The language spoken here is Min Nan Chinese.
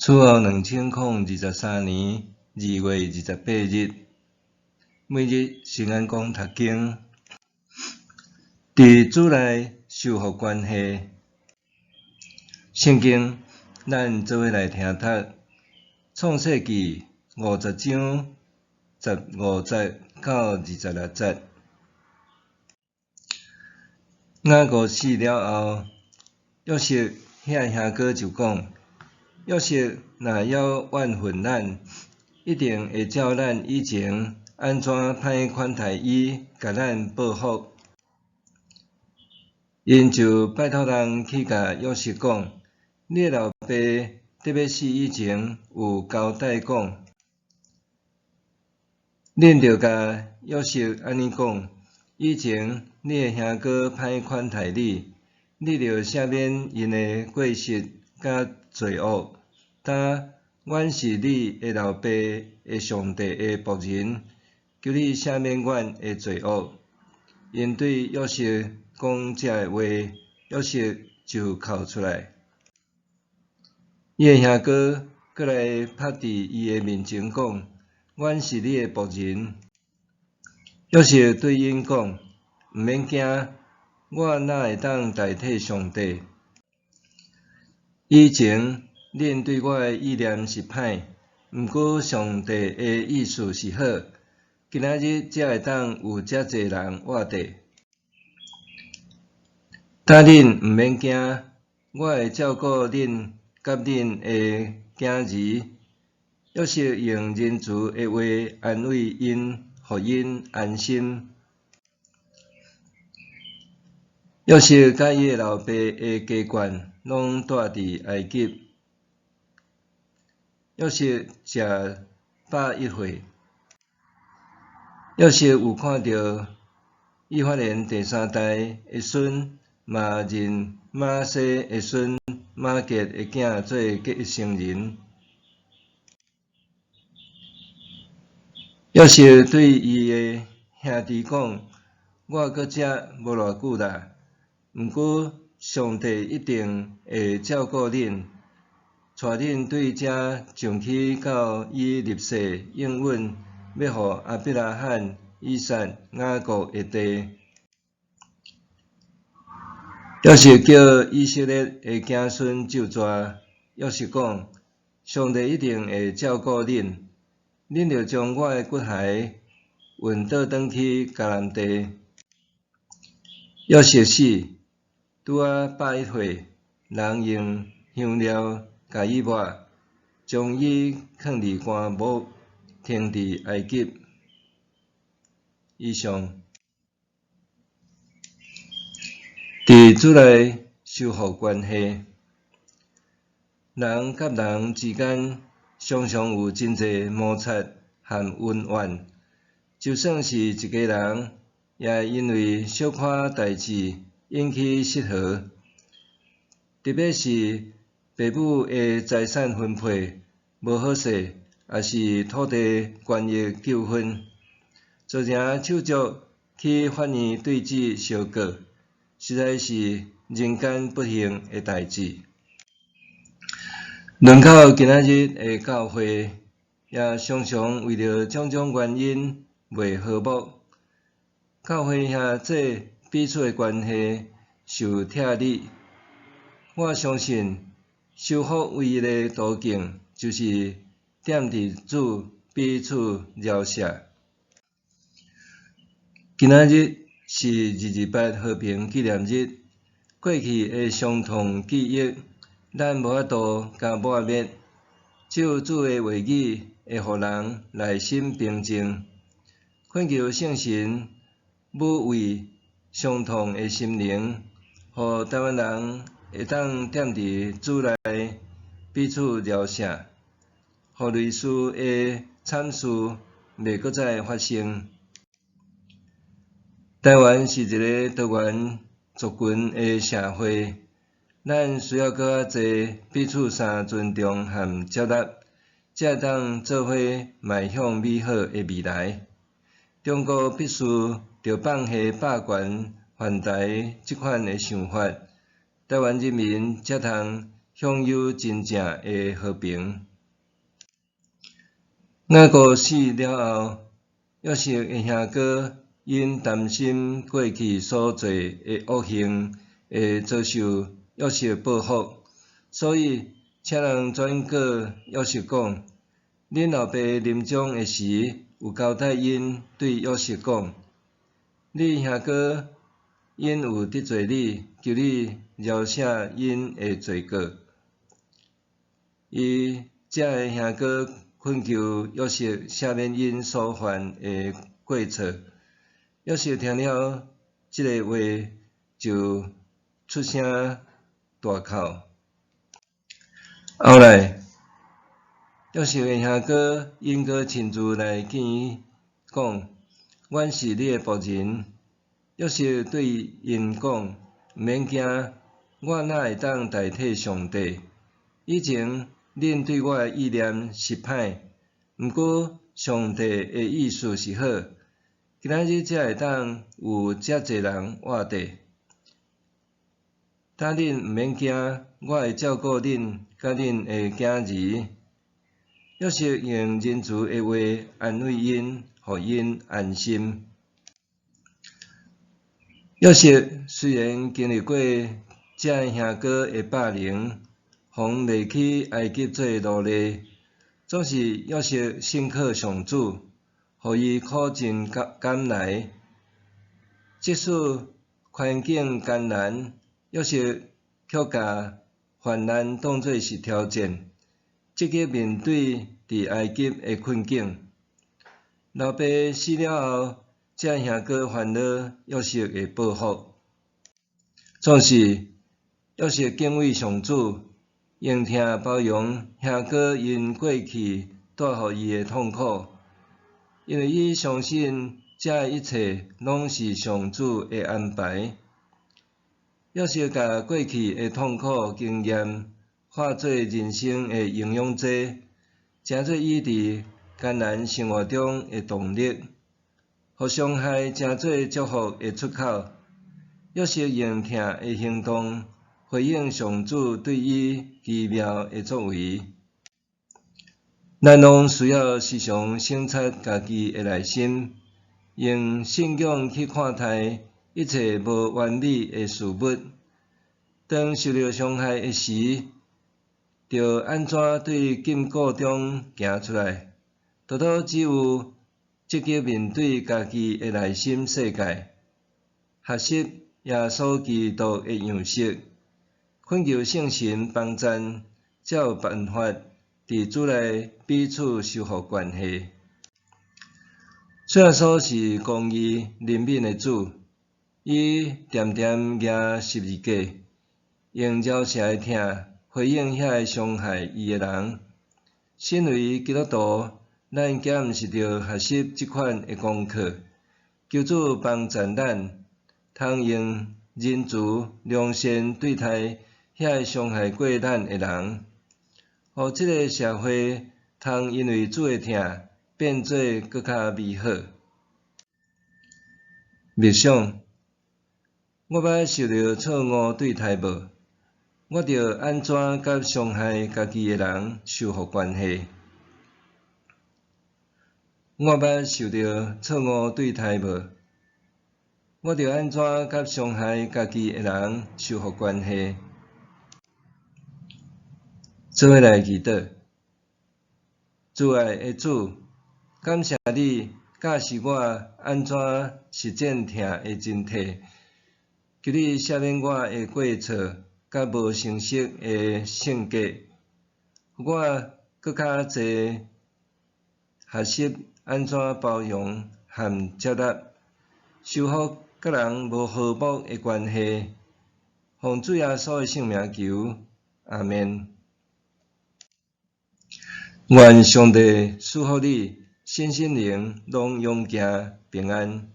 主後2023年2月28日，每日聖安講讀經，佇主內修復關係。聖經，咱做伙來聽讀《創世記》50章15節到26節。雅各死了後，約瑟遐兄哥就講：約瑟若猶怨恨咱，一定會照咱以前按怎歹款待伊，共咱報復。𪜶就拜託人去共約瑟講：你的老爸佇欲死以前有交代講，恁著共約瑟按呢講：以前你的兄哥歹款待你，你著赦免𪜶的過失佮罪惡。今阮是你的老爸的上帝的僕人，求你赦免阮的罪惡。𪜶對約瑟講這个話，約瑟就哭出來。伊的兄哥閣來拍佇伊的面前講：阮是你的僕人。約瑟對𪜶講：毋免驚，我哪會當代替上帝？以前恁對我的意念是歹，毋過上帝的意思是好。今仔日才會當有遮濟人活著。今恁毋免驚，我會照顧恁佮恁的囝兒。約瑟用仁慈的話安慰𪜶，予𪜶安心。約瑟佮伊的老爸的家眷攏蹛佇埃及。約瑟食101歲。約瑟有看著以法蓮第三代的孫，嘛認瑪拿西的孫瑪結的囝做繼承人。約瑟對伊的兄弟講：我閣遮無偌久啦，毋過上帝一定會照顧恁，帶恁對遮上去到伊立誓應允欲予亞伯拉罕、以撒、雅各的地。約瑟叫以色列的子孫咒詛，約瑟講：上帝一定會照顧恁，恁著將我的骨骸運倒轉去迦南地。約瑟死，拄仔101歲，人用香料共伊抹，將伊囥佇棺木，停佇埃及。以上。佇主內修復關係，人佮人之間常常有真濟摩擦和恩怨，就算是一家人，也會因為小可代誌引起失和。特別是父母的財產分配無好勢，抑是土地權益糾紛，造成手足去法院對質相告，實在是人間不幸的代誌。輪到今仔日的教會，也常常為著種種原因袂和睦，教會兄弟彼此的關係受拆裂。我相信修復唯一的途徑，就是踮佇主彼此饒赦。今仔日是228和平紀念日，過去的傷痛記憶，咱無法度共抹滅。只有主的話語會予人內心平靜。懇求聖神撫慰傷痛的心靈，予台灣人會當踮佇主內彼此饒赦，予類似的慘事袂閣再發生。台灣是一个多元族群的社會，咱需要閣較濟彼此相尊重和接納，才會當做伙邁向美好的未來。中國必須著放下霸權犯台這款的想法，台灣人民才通享有真正的和平。雅各死了後，約瑟的兄哥因擔心過去所做的惡行會遭受約瑟報復，所以請人轉告約瑟講：恁老爸臨終的時，有交代𪜶對約瑟講：你兄哥𪜶有得罪你，求你饒赦𪜶的罪過。伊遮的兄哥懇求約瑟赦免𪜶所犯的過錯。約瑟聽了這个話，就出聲大哭。後來，約瑟的兄哥𪜶閣親自來見伊，講：阮是你的僕人。約瑟對𪜶講：毋免驚，我哪會當代替上帝？以前恁對我的意念是歹，毋過上帝的意思是好。今仔日才會當有遮濟人活著。但恁毋免驚，我會照顧恁佮恁的囝兒。約瑟用仁慈的話安慰𪜶，予𪜶安心。約瑟雖然經歷過遮的兄哥的霸凌，予賣去埃及做奴隸，總是約瑟信靠上主，予伊苦盡甘來。即使環境艱難，約瑟卻共患難當做是挑戰，積極面對佇埃及的困境。老爸死了後，遮兄哥煩惱約瑟會報復。總是約瑟敬畏上主，用疼包容兄哥𪜶過去帶予伊的痛苦，因為伊相信這一切攏是上主的安排。約瑟共過去的痛苦經驗化做人生的營養劑，成做伊佇艱難生活中的動力，予傷害成做祝福的出口。約瑟用疼的行動回應上主對伊奇妙的作為。咱攏需要時常省察家己的內心，用信仰去看待一切無完美的事物。當受著傷害的時，著按怎對禁錮中行出來？多多只有積極面對家己的內心世界，學習耶穌基督的樣式，懇求聖神幫贊，才有辦法佇主內彼此修復關係。主耶穌是公義憐憫的主，伊恬恬舉十字架，用饒赦的疼回應遐个傷害伊的人。身為基督徒，咱敢毋是著學習這款的功課？求主幫贊咱，通用仁慈良善對待遐個傷害過咱的人，予這个社會通因為主的疼變做閣較美好。默想，我捌受著錯誤對待無？我著按怎佮傷害家己的人修復關係？我捌受著錯誤對待無？我著按怎佮傷害家己的人修復關係？做伙來祈禱，慈愛的主，感謝你教示我按怎實踐疼的真諦，求你赦免我的過錯佮無誠實的性格，予我閣較濟學習按怎包容和接納，修復佮人無和睦的關係。奉主耶穌的聖名求，阿們。願上帝賜福你，身心靈攏勇健平安。